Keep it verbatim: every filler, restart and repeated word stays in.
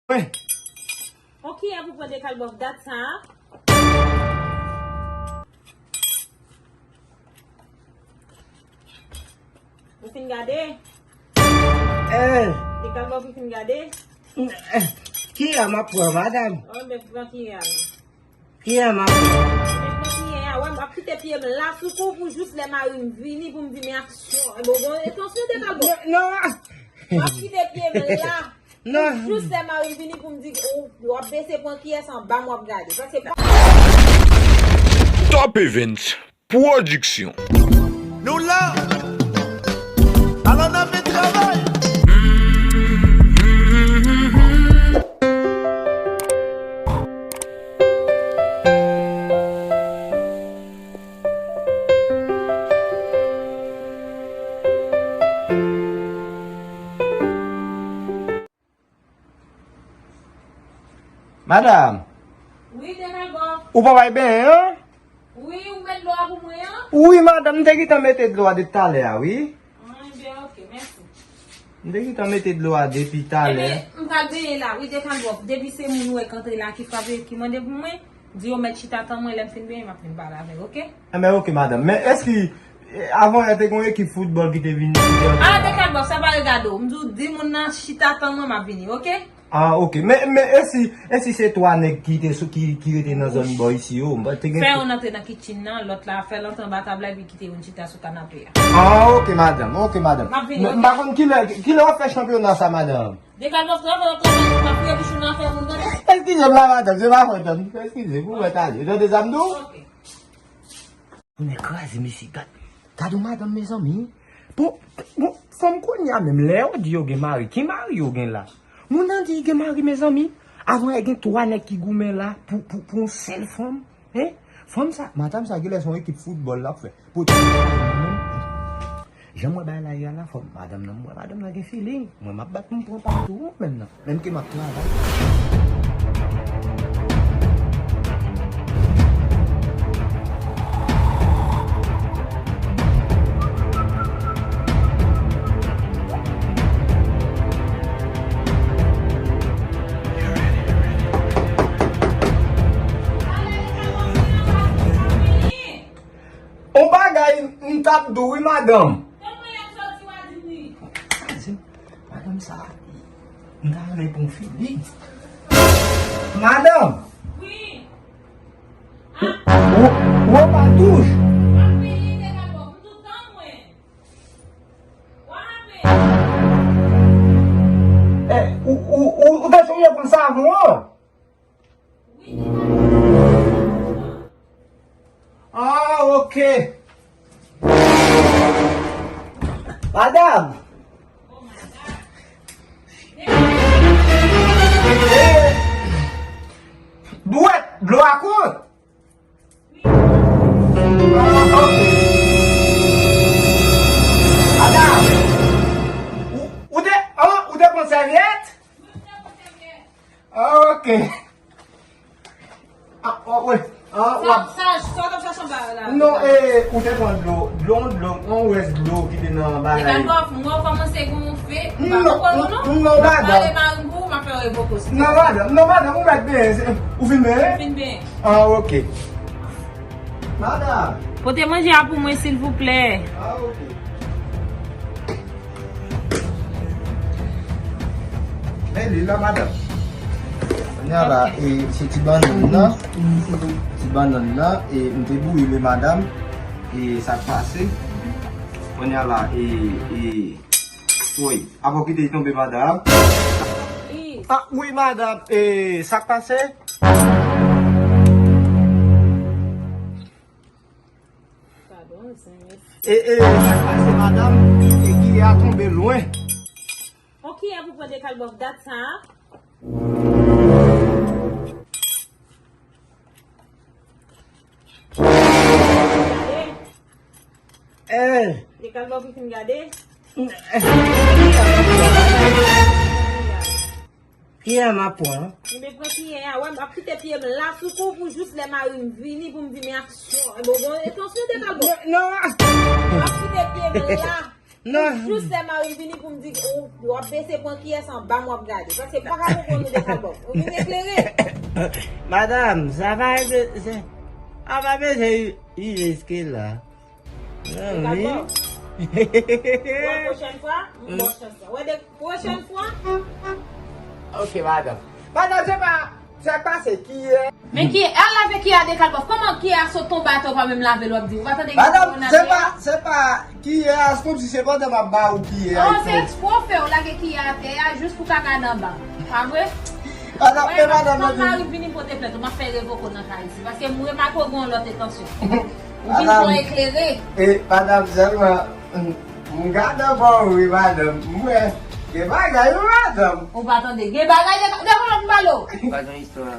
Mwen. Bon, kiyè pou pran de kalbòf dat sa a? Ou fin gade? Eh. De kalbòf ou fin gade? Eh, kiyè m ap pran, madanm? Oh, men pran kiyè a non. Kiyè m ap pran? Men pran kiyè a, wè, m ap kite pye m la sou kou pou jis lè mari m vini pou m di men aksyon. E bon, bon, etansyon de kalbòf. Non, non. M ap kite pye m la. Non. Jis lè mari m vini pou m di, ou, w ap bese pran kiyès anba m w ap gade. Paske pa Top Events Production. Nou la! Alò n ap travay! Madanm. Wi, Dekalbòf. Ou pa bay benyen an? Wi, ou met dlo a pou mwen an? Wi, madanm, m te gentan mete dlo a depi talè a, wi. Ah, ebyen, ok, mèsi. M te gentan mete dlo a depi talè. Ebyen, m pral benyen la, wi, Dekalbòf. Depi se moun ou wè k antre la ki frape, ki mande pou mwen, di yo mèt chita tann mwen, lè m fin benyen, m ap vin pale avè w, ok? Enben, ok, madanm. Men èske, eh, avan yè te gen yon ekip foutbòl ki te vin, ki te antre la? Ah, Dekalbòf, sa pa regade w. M di w, di moun nan chita tann mwen, m ap vini, ok? Ah, ok. Men, men e si, e si se twa nèg ki te sou, ki, ki rete nan zòn bò isi yo? M pa te gen. Fè youn antre nan kitchen nan, lòt la, fè l antre anba tab la, epi kite youn chita sou kanape a. Ah, ok, madanm. Ok, madanm. M ap vini, ok? Men m pa konn kilè, kilè w ap fè chanpyona sa, madanm? Dekalbòf, travay w ap travay, m ap fouye bouch ou nan afè moun, tande? Eskize m la, madanm, se pa fòt, madanm. Eskize, pou mwen tande. Tande sa m di w? Ok. Moun nan kraze mesye, gad. Gad yon madanm, mezanmi. Bon, bon, fanm kounye a menm, lè yo di yo gen mari, ki mari yo gen la? Moun nan di li gen mari, mezanmi. Avan yè gen twa nèg ki goumen la pou, pou, pou yon sèl fanm. Hein? Fanm sa, madanm sa, genlè se yon ekip foutbòl l ap fè. Pote. Jan m wè bagay la ye a la, fò madanm nan, m wè madanm nan gen feeling. Mwen, m ap bat pou m pran pa tou, menm nan. Menm ke m ap travay. On bagay m t ap di w wi, madanm. Tanpri, lè m soti, w a di m wi. Madanm sa, m ta renmen pou yon figi. Madanm! Wi. Ou, ou, ou pa touche. W ap peye de la bò, m tou tann mwen. W ap peye. Eh, ou, ou, ou, ou te sonje pran savon an? Ah, ok. Madanm. Eh, bwèt dlo a kont. Ah, ok. Madanm. Ou, ou te, ah, ou te pran sèvyèt? Ah, ok. Ah, oh, wi. Ah, sa, w ap sa, sa w t ap chache anba la? Non, eh, ou te pran dlo, dlo, dlo, yon rès dlo ki te nan bagay. Dekalbòf, m wè w kòmanse gen yon fe. Non, non, non, madanm. M ap pale mari m pou ou, m ap fè w revoke w. Non, madanm, non, madanm, ou mèt benyen, se, ou fin benyen? M fin benyen. Ah, ok. Madanm. Pote manje a pou mwen, silvouplè. Ah, ok. Men li la, madanm. Kounye a la, e, se ti bannann nan. Ti bannann nan, e, m te bouyi li, madanm. E, sa k pase? Kounye a la, e, e, woy, apa w kite l tonbe, madanm? Ah, wi, madanm. E, sa k pase? Padon, zen, mèsi. E, e, sa k pase, madanm? E kiyè a tonbe lwen. On kiyè pou pran Dekalbòf dat sa a? Gade. Eh. Dekalbòf ou fin gade? Eh. Kiyè m ap pran? Enben, pran kiyè a. Wè, m ap kite pye m la sou kou pou jis lè mari m vini pou m di men aksyon. E bon, bon, etansyon Dekalbòf. Non, non. M ap kite pye m la. Non. Jis lè mari m vini pou m di w, w ap bese pran kiyès anba m w ap gade. Paske m pa ka konprann ou Dekalbòf. Ou vin eklere. Madanm, sa pa, se, a pa bezwen rive jiske la. Dekalbòf. Wè pwochèn fwa, m ba w chans la. Wè de pwochèn fwa. Ok, madanm. Madanm, se pa, sa k pase, kiyè? Men kiyè, al lave kiyè a Dekalbòf. Kòman kiyè a sot tonbe atè, ou pa menm lave l, w ap di, ou pa tande gen kowonavirus? Madanm, se pa, se pa kiyè a, se kòmsi se pandan m ap ba ou kiyè a. Oh, se ekspre w fè, w lage kiyè atè a jis pou ka gade anba. Pa vre? Madanm, men madanm, fanm mari vini pote plent, ou m ap fè revoke w nan kay isi. Paske m remake w gen yon lòt entansyon. Ou vin pou eklere. E, madanm, sèlman, m, m gade anba w wi, madanm. M wè, gen bagay wi, madanm. Ou pa tande. Gen bagay de, de kolòt m pale w. Pa gen istwa.